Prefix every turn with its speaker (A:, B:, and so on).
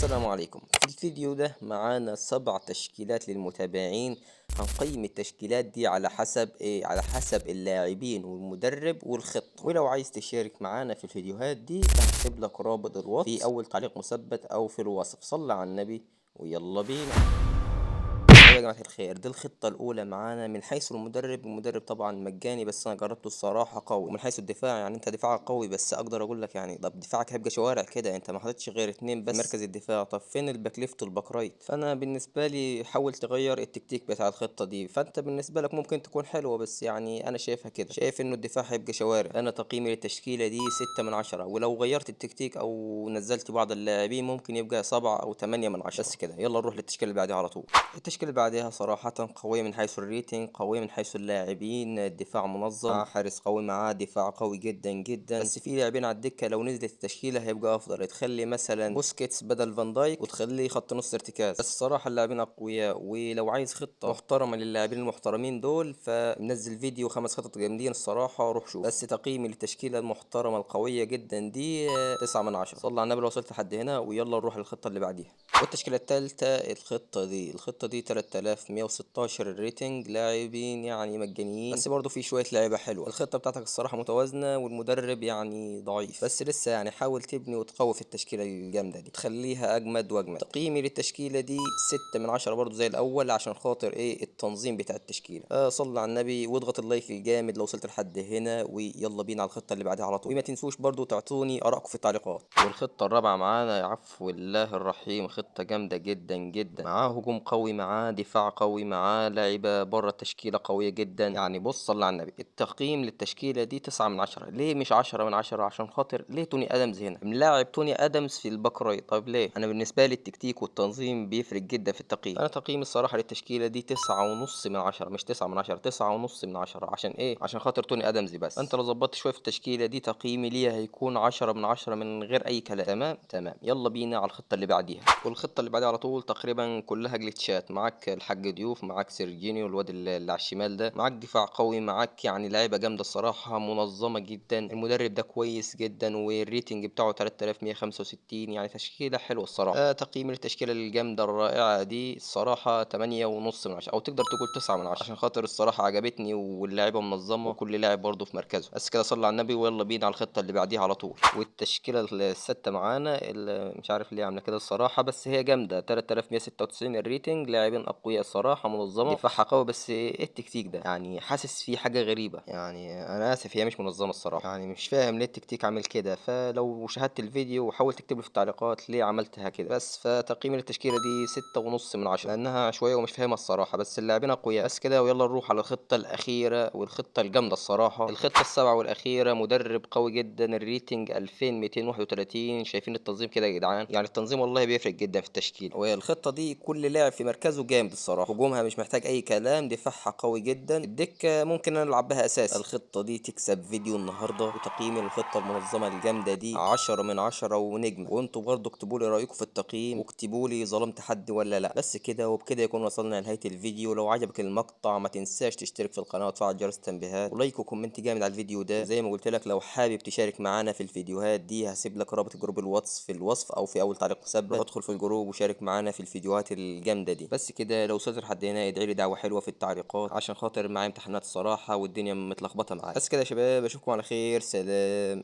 A: السلام عليكم. في الفيديو ده معانا 7 تشكيلات للمتابعين. هنقيم التشكيلات دي على حسب ايه؟ على حسب اللاعبين والمدرب والخطة. ولو عايز تشارك معانا في الفيديوهات دي هسيب لك رابط الواتس في اول تعليق مثبت او في الوصف. صلى على النبي ويلا بينا. يا جماعة الخير، دي الخطة الأولى معانا. من حيث المدرب، المدرب طبعا مجاني بس أنا جربته الصراحة قوي. ومن حيث الدفاع، يعني أنت دفاعك قوي بس أقدر أقول لك يعني طب دفاعك هيبقى شوارع كده، أنت ما حطيتش غير 2 بس مركز الدفاع، طب فين ال back left وال back right؟ فأنا بالنسبة لي حاول تغير التكتيك بتاع الخطة دي. فأنت بالنسبة لك ممكن تكون حلوة بس يعني أنا شايفها كده، شايف إنه الدفاع هيبقى شوارع. أنا تقييمي للتشكيلة دي 6 من 10، ولو غيرت التكتيك أو نزلت بعض اللاعبين ممكن يبقى 7 أو 8 من 10. بس كده، يلا نروح للتشكيلة اللي بعدها على طول. التشكيلة اللي بعدها صراحة قوية من حيث ال rating، قوية من حيث اللاعبين، الدفاع منظم، مع حارس قوي، معاه دفاع قوي جدا جدا، بس في لاعبين على الدكة لو نزلت التشكيلة هيبقى أفضل. تخلي مثلا بوسكيتس بدل فان دايك وتخليه خط نص ارتكاز. بس الصراحة اللاعبين أقوياء، ولو عايز خطة محترمة للاعبين المحترمين دول فنزل فيديو 5 خطط جامدين الصراحة، روح شوف. بس تقييمي للتشكيلة المحترمة القوية جدا دي 9 من 10. صلى على النبي لو وصلت لحد هنا، ويلا نروح للخطة اللي بعديها. والتشكيلة الثالثة الخطة دي 3116 ال rating، لاعبين يعني مجانيين بس برضو في شوية لعيبة حلوة. الخطة بتاعتك الصراحة متوازنة والمدرب يعني ضعيف، بس لسه يعني حاول تبني وتقوي في التشكيلة الجامدة دي، تخليها أجمد وأجمد. تقييمي للتشكيلة دي 6 من 10 برضو زي الأول، عشان خاطر إيه؟ التنظيم بتاع التشكيلة. صلى على النبي واضغط ال like الجامد لو وصلت لحد هنا، ويلا بينا على الخطة اللي بعدها على طول. وما تنسوش برضو تعطوني آرائكم في التعليقات. والخطة الرابعة معانا يا عفو الله الرحيم، خطة جامدة جدا جدا، معاه هجوم قوي، معاه دفاع قوي، معاه لعيبة بره التشكيلة قوية جدا. يعني بص صلى على النبي، التقييم للتشكيلة دي 9 من 10. ليه مش 10 من 10؟ عشان خاطر ليه توني ادمز هنا؟ ملاعب توني ادمز في ال back right، طيب ليه؟ انا بالنسبة لي التكتيك والتنظيم بيفرق جدا في التقييم. انا تقييمي الصراحة للتشكيلة دي 9.5 من 10، مش 9 من 10، 9.5 من 10. عشان ايه؟ عشان خاطر توني ادمز بس. انت لو ظبطت شوية في التشكيلة دي تقييمي ليها هيكون 10 من 10 من غير اي كلام. تمام تمام، يلا بينا على الخطة اللي بعديها. والخطة اللي بعديها على طول تقريبا كلها جليتشات، معاك الحاج ضيوف، معاك سيرجينيو الواد اللي على الشمال ده، معاك دفاع قوي، معاك يعني لعيبة جامدة الصراحة، منظمة جدا، المدرب ده كويس جدا، وال rating بتاعه 3165، يعني تشكيله حلوة الصراحة. تقييم للتشكيله الجامدة الرائعة دي الصراحة 8.5 من 10، او تقدر تقول 9 من 10، عشان خاطر الصراحة عجبتني واللعيبة منظمة وكل لاعب برضه في مركزه. بس كده، صلى على النبي ويلا بينا على الخطة اللي بعديها على طول. والتشكيله السادسة معانا اللي مش عارف ليه عامله كده الصراحة، بس هي جامدة، 3196 ال rating، لاعبين اقوياء الصراحة، منظمة، دفاعها قوي، بس ايه التكتيك ده؟ يعني حاسس في حاجة غريبة، يعني انا اسف هي مش منظمة الصراحة، يعني مش فاهم ليه التكتيك عامل كده. فلو شاهدت الفيديو وحاول تكتب لي في التعليقات ليه عملتها كده. بس فتقييم للتشكيله دي 6.5 من 10، لانها شوية ومش فاهمها الصراحة، بس اللاعبين اقوياء. بس كده، ويلا نروح على الخطة الاخيرة والخطه الجامدة الصراحة، الخطة السابعة والاخيرة، مدرب قوي جدا، ال rating 2231. شايفين التنظيم كده يا جدعان؟ يعني التنظيم والله بيفرق جدا في التشكيل. والخطه دي كل لاعب في مركزه جامد الصراحة، هجومها مش محتاج اي كلام، دفاعها قوي جدا، الدكة ممكن انا العب بها اساسي. الخطة دي تكسب فيديو النهارده. وتقييم الخطة المنظمة الجامدة دي 10 من 10 ونجمه. وانتوا برضو اكتبوا لي رايكم في التقييم، واكتبوا لي ظلمت حد ولا لا. بس كده، وبكده يكون وصلنا لنهاية الفيديو. لو عجبك المقطع ما تنساش تشترك في القناة وتفعل جرس التنبيهات، و like و comment جامد على الفيديو ده. زي ما قلت لك لو حابب تشارك معانا في الفيديوهات دي هسيب لك رابط group الواتس في الوصف او في اول تعليق مثبت، ادخل في ال group وشارك معانا في الفيديوهات الجامدة دي. بس كده، لو وصلت لحد هنا ادعي لي دعوه حلوة في التعليقات عشان خاطر معايا امتحانات الصراحة والدنيا متلخبطه معايا. بس كده يا شباب، اشوفكم على خير، سلام.